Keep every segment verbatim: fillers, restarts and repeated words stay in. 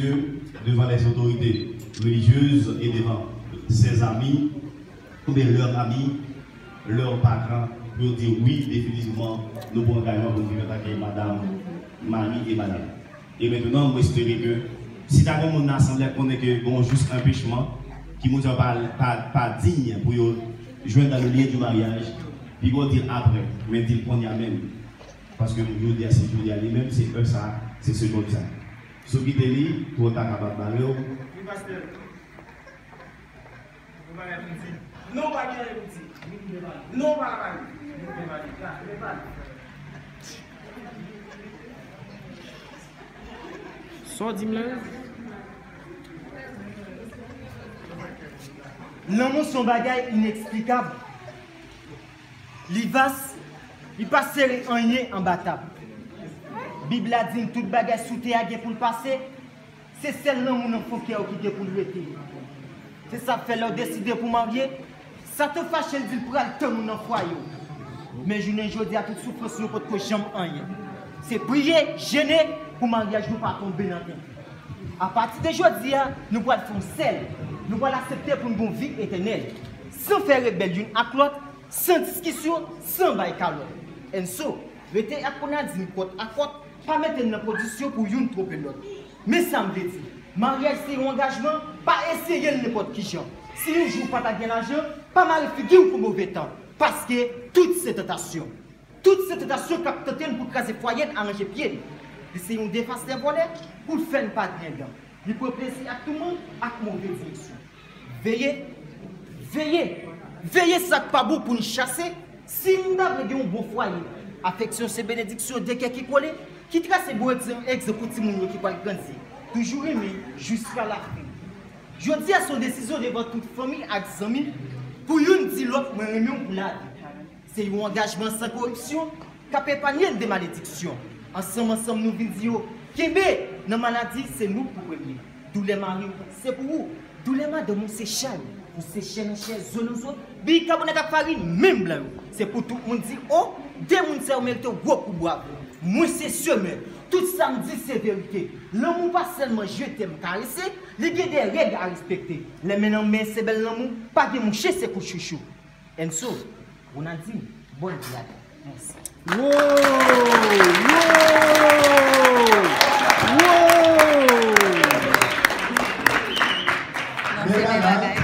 Dieu, devant les autorités religieuses et devant ses amis, oubyen leurs amis, leurs parents, pou yo di wi, definitivman, nou pran angajman pou n viv antanke madanm, mari e madanm. E mentnan, mwen espere ke si ta gen moun nan asanble a konnen ke gen yon jis anpechman, ki moun sa pa, pa, pa diy pou yo jwenn dans le lien du mariage, pi gon di l apre, men di l kounye a menm. Paske jodi a, se jodi a li menm, se è sa, se segonn sa. Si w kite li, twò ta kapab bare w. Wi, pastè. Ou pa gen pou di. Non, ou pa gen pou di. Non, ou pa la pale. Sa w di m la? Lanmou se yon bagay ineksplikab. Li vas, li pa sere anyen anba tab. Bib la di n tout bagay sou tè a gen pou l pase, se sèl lanmou nan fon kè w ki gen pou l rete. Se sa k fè lè w deside pou w marye, Satan fache, l di l pral tann ou nan fwaye w. Men jounen jodi a, tout soufrans yo potko janm anyen. Se priye, jene pou maryaj nou pa tonbe nan tenten. Apati de jodi a, nou pral fè yon sèl. Nou pral aksepte pou n gen yon vi etènèl. San fè rebèl youn ak lòt, san diskisyon, san bay kalòt. And so, rete ak Ronaldinho kòt a kòt, pa mete n nan pozisyon pou youn twonpe lòt. Men sa m vle di, maryaj se yon angajman, pa eseye l nenpòt ki jan. Si yon jou w pa ta gen lajan, pa mare figi w pou move tan, paske tout se tantasyon. Tout se tantasyon k ap tante n pou kraze fwaye n, aranje pye n. Li se yon defastè vòlè pou l fè n pa gen dan. Li pran plezi ak touman, ak move direksyon. Veye, veye, veye sa k pa bon pou n chase. Si n ta vle gen yon bon fwaye, afeksyon se benediksyon de kè ki kole, ki trase bon egzanp, egzanp pou timoun yo ki pral grandi. Toujou renmen jiska lafen. Jodi a se yon desizyon devan tout fanmi ak zanmi pou youn di lòt, "Mwen renmen w pou lavi." Se yon angajman san koripsyon k ap epanye n de malediksyon. Ansanm, ansanm, nou vin di yo, "Kenbe nan maladi, se nou pou premye." Doulè mari w, se pou ou. Doulè madanm ou, se chay. Ou se chè nan chè, zo nan zo. Bikabonat ak farin, menm blan yo. Se pou tout moun di, "O, de moun sa yo merite yon gwo kou bwavo." Mwen se semè. Tout sa m di, se verite. Lanmou pa sèlman je t'aime karese, li gen de règ a respekte. Lè men nan men, se bèl lanmou, pa gen mouche, se kout chouchou. And so, Ronaldinho, bòn vyaj. Mèsi. Wow! Wow! Wow! Men bagay,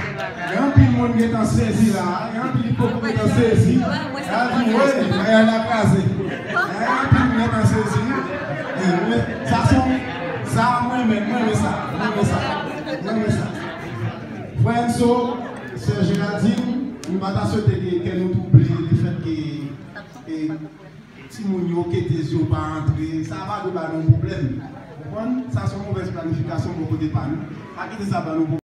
gen anpil moun gentan sezi la, gen anpil poko gentan sezi. Y a di, "Wi, maryaj la kraze." Gen anpil moun gentan sezi. Men sa se yon, sa mwen menm, mwen renmen sa, mwen renmen sa, mwen renmen sa. Frè Enso, sè Géraldine, nou pa ta swete ke kè nou twouble lefèt ke, e, timoun yo kete zye yo pa antre, sa pa dwe ba nou pwoblèm. Ou konprann? Sa se yon movèz planifikasyon bò kote pa nou. Pa kite sa ba nou pwoblèm.